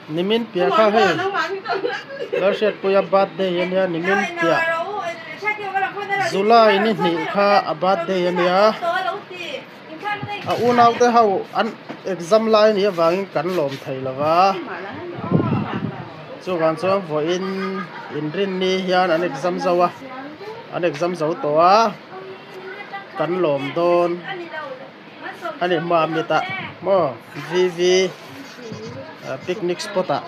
Nimin piah kha hei Lalhriatpuia birthday a nia nimin piah July ni hnih kha a birthday a nia a unau te ho an exam lai a nih avangin kan lawm thei lo va chuvang chuan vawiin inrinni hian an exam zo a an exam zo tawh a kan lawm dawn. Ani Mamit ah maw VV picnic spot ah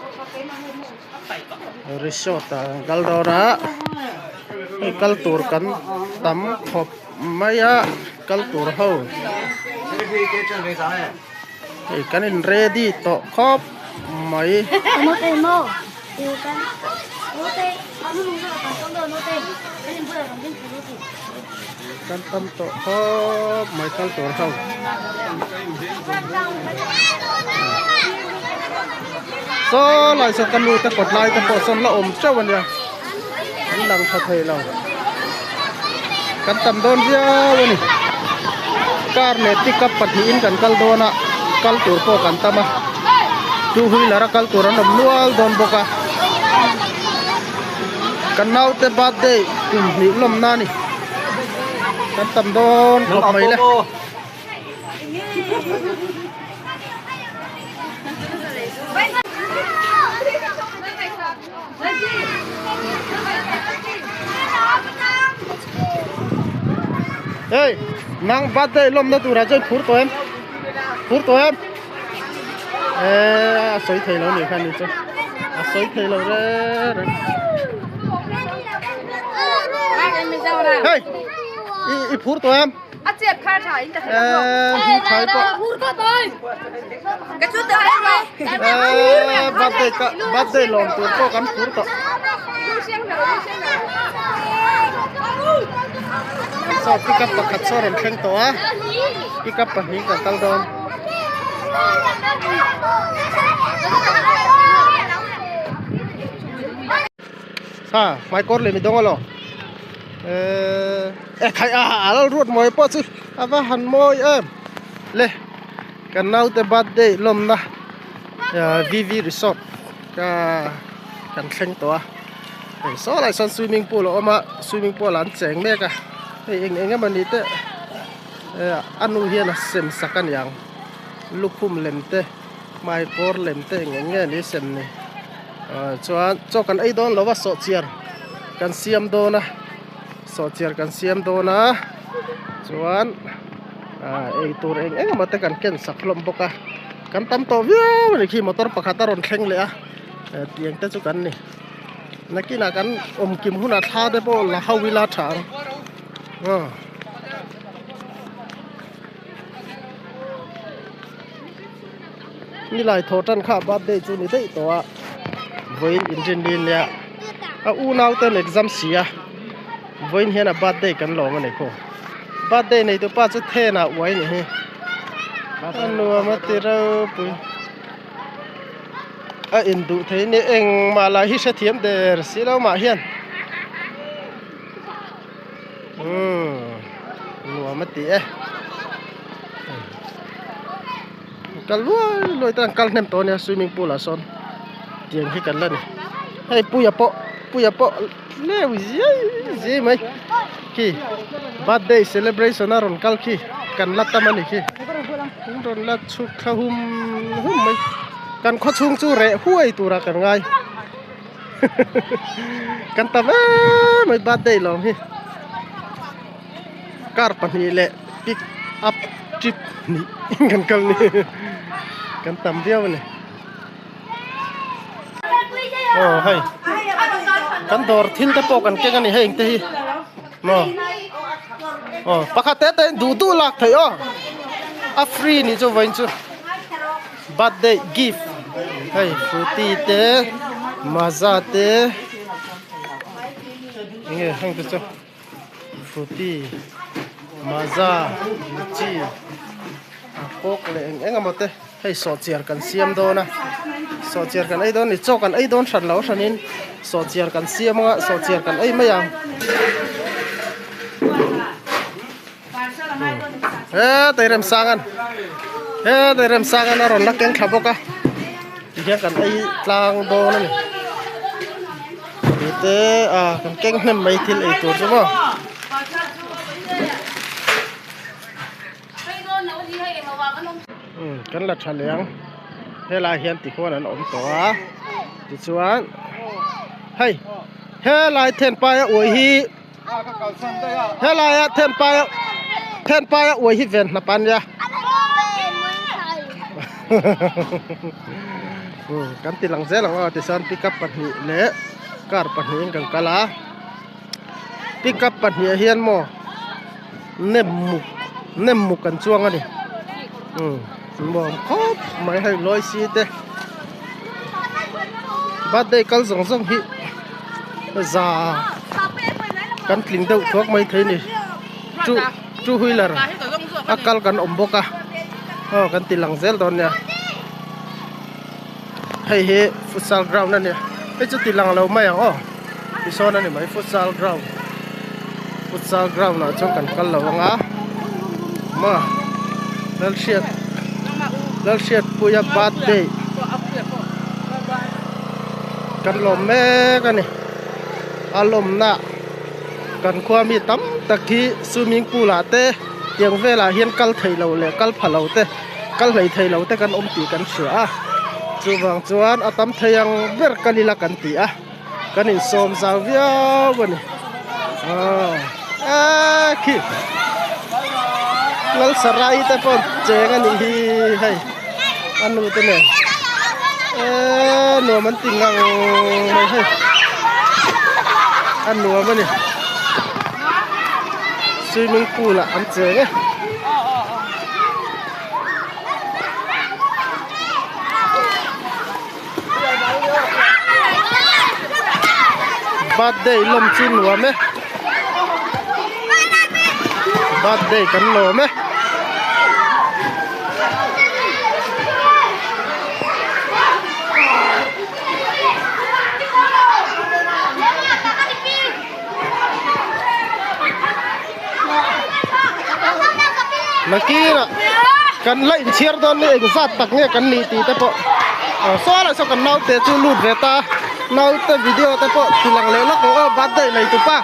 resort ah kan kal dawn a hei kal tur kan tam khawp mai a kal tur ho hei kan in ready tawh khawp mai. Kan tam tawh khawp mai kal tur ho. Saw lai saw ka nu te kawt lai te pawh sawn la awm teuh a nia an lang tha thei lo kan tam dawn viau a ni car leh pickup pahnihin kan kal dawn a kal tur pawh kan tam a two wheeler a kal tur an awm nual dawn bawk a kan naute birthday kum hnih lawmna a ni kan tam dawn khawp mai le. Hey, nang birthday lawmna turah chuan phur tawh em? Phur tawh em? Eh, a sawi thei lo nih kha ni chu. A sawi thei lo re re. Hey, i i phur tawh em? A chep kha tha in ka thei lo. Eh, hi thai pawh. Phur tawh tôi. Ka chu tawh em rồi. Eh, birthday ka birthday lawm tur pawh kan phur tawh. Saw pickup pakhat saw rawn thleng tawh a pickup pahnih kan kal dawn. Ha hmaikawr leh mi dawng alaw eh eh khai a a lal ruat mawi pawh chu a va han mawi em le kan naute birthday lawmna VV resort ka kan thleng tawh a hei saw lai sawn swimming pool a awm a swimming pool ah an cheng mek a hei eng eng emawni te eh a nu hian a sem sak a niang lukhum lem te hmaikawr lem te eng eng nge ni sem ni ah chuan chaw kan ei dawn lo a sawhchiar kan siam dawn a sawhchiar kan siam dawn a chuan ah eitur eng eng emaw te kan ken sak hlawm bawk a kan tam tawh viau a ni khi motor pakhat a rawn thleng leh a eh tiang te chu kan ni nakinah kan awm kim hunah thla te pawh la ho ila tha ang aw. Nilai thaw tan kha birthday chu ni daih tawh a vawiin inrinni nia a unau ten exam si a vawiin hian a birthday kan lawm a ni khaw birthday nei tu pa chu then ah uai ni hi a nuam a ti ropui a induh thei ni engmah lah hi hrethiam der si lo mah hian umm nuam a ti e kal luai luai te an kal hnem tawh a nia swimming pool ah sawn tiang hi kan la ni hei puia pawh puia pawh leu zai zai mai khi birthday celebration a rawn kal khi kan la tam a ni khi an rawn la chhuk thla hum hum mai kan khaw chhung chu reh huai turah kan ngai. Kan ta em mai birthday lawm hi car pahnih leh pick up trip hnih kan kal ni kan tam viau a ni aw hei kan dawr thil te pawh kan keng a ni heng te hi maw aw pakhat te te duh duh lak theih aw a free nih chu vawiin chu. Birthday gift hei frooti te maaza te enge heng te chu frooti maaza lychee a coke leh eng eng emaw te hei sawhchiar kan siam dawn a sawhchiar kan ei dawn a ni chaw kan ei dawn hran lo hranin sawhchiar kan siam anga sawhchiar kan ei mai ang. He tei remsangan he tei remsangan a rawn la keng thla bawk a. Tihian kan ei tlang dawn a ni. Tute a kan keng hnem mai thil ei tur chu maw. Umm kan la tha leh ang helai hian tikhuan an awm tawh a tichuan hei helai thenpaia uai hi helaia thenpaia thenpaia uai hi ven hnap a nia umm kan ti lang zel ang aw tichuan pickup pahnih leh car pahnihin kan kal a pickup pahnih ah hian maw nem muk nem muk an chuang a ni umm nuam khawp mai hei lawi si te birthday kal zawng zawng hi za kan tling deuh thuak mai thei a ni two two wheeler a kal kan awm bawk a aw kan ti lang zel dawn nia hei hi futsal ground a ni hei chu ti lang lo mai ang aw tisawn a ni mai futsal ground futsal ground ah chuan kan kal lo ang a maw Lalhriat Lalhriatpuia birthday kan lawm mek a ni a lawmna kan khua mi tam tak hi swimming pool ah te tiang velah hian kal thei lo leh kal pha lo te. Kal hlei thei lo te kan awm tih kan hria a, chuvang chuan a tam thei ang ber kal ila kan ti a, kan insawm zau viau a ni. Aw eee khi Lalsarai te pawh cheng a nih hi hei a nu te nen eee nuam an ti ngang mai hei a nuam a ni swimming pool ah an cheng e. Birthday lawm chu nuam e birthday kan lawm e. Nakirah kan la inchhiar dawn ni engzat tak nge kan nih tih te pawh saw lah saw kan naute chu lut ve ta naute video te pawh ti lang leh lawk ang aw birthday nei tupa.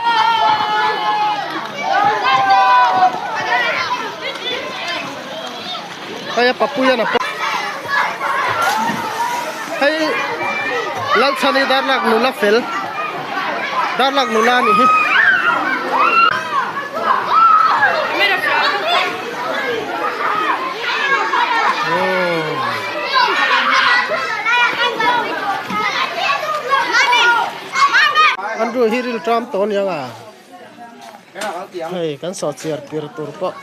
Hei a papuian a hei Lalchhani darlak nula fel darlak nula a nih hi. Andrew hi ril tram tawh aniang a hei kan sawhchiar pir tur pawh.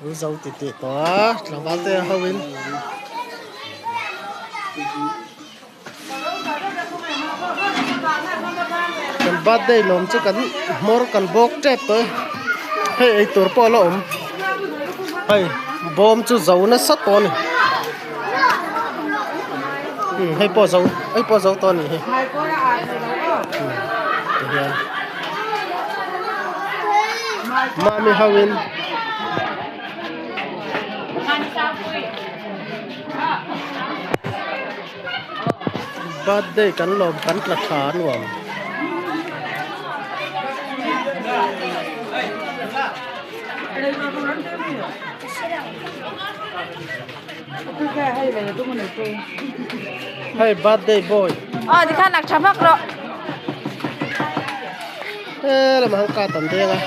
An zo ti tih tawh a tlangval te ho in kan birthday lawm chu kan hmawr kan bawk tep tawh e hei ei tur pawh a la awm hei bawm chu zo nasa tawh a ni hei pawh zo hei pawh zo tawh a nih hi tihian. Mami ho in birthday kan lawm kan tla tha nuam. Hei birthday boy. Aw tikhan nak tha hmak rawh. He lamah hian car tam deng a.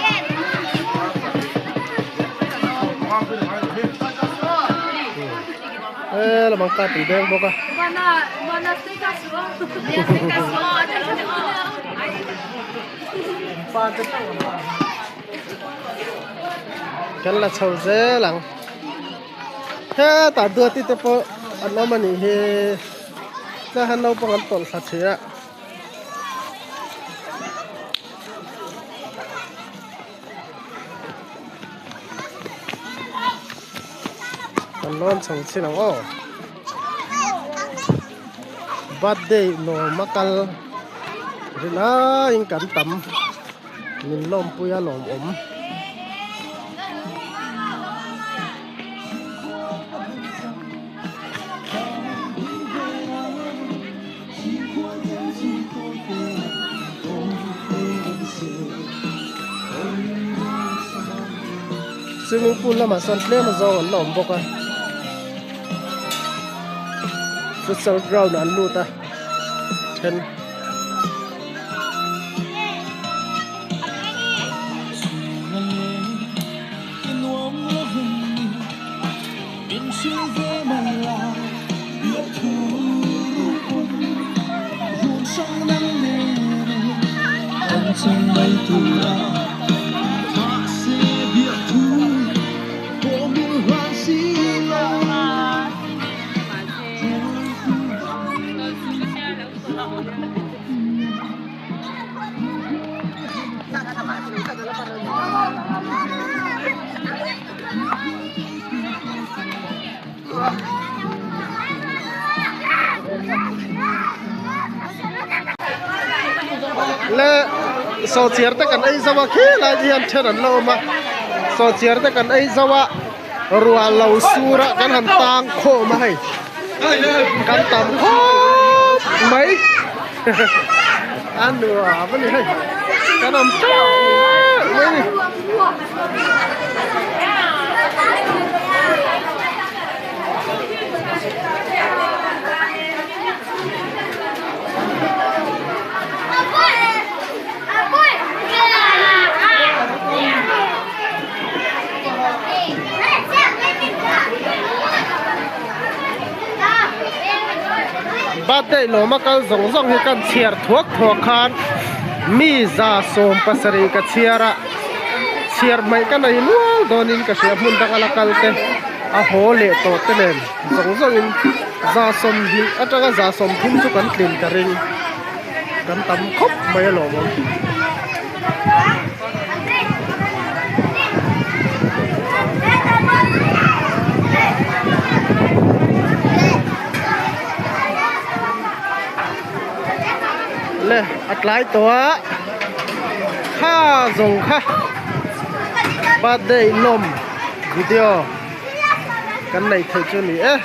He lamah hian car tam deng bawk a. Kan la chho zel ang. Hetah duati te pawh an awm a nih hi tlai hian naupang an tawlh thla thei a. Kan lawn chho chin ang aw birthday nuam a kal rinaiin kan tam. Min lawmpui a lawmawm. Swimming pool lamah sawn tlem a zawng an la awm bawk a futsal ground ah an lut a then. Le sawhchiar te kan ei zo a khi lai te hian then an la awm a sawhchiar te kan ei zo a ruah lo sur a kan han tang khawm a hei kan tam khawp mai a nuam a ni hei kan awm teuh mai a ni. Birthday lawma kal zawng zawng hi kan chhiar thuak thuak khan mi 70 ka chhiar a chhiar hmaih ka nei nual dawnin ka hria hmun danga la kal te a haw leh tawh te nen zawng zawngin 20 atanga 30 chu kan tlin ka ring kan tam khawp mai alawm awm. Le a tlai tawh a kha zawng kha birthday lawm video kan nei theih chu a ni e.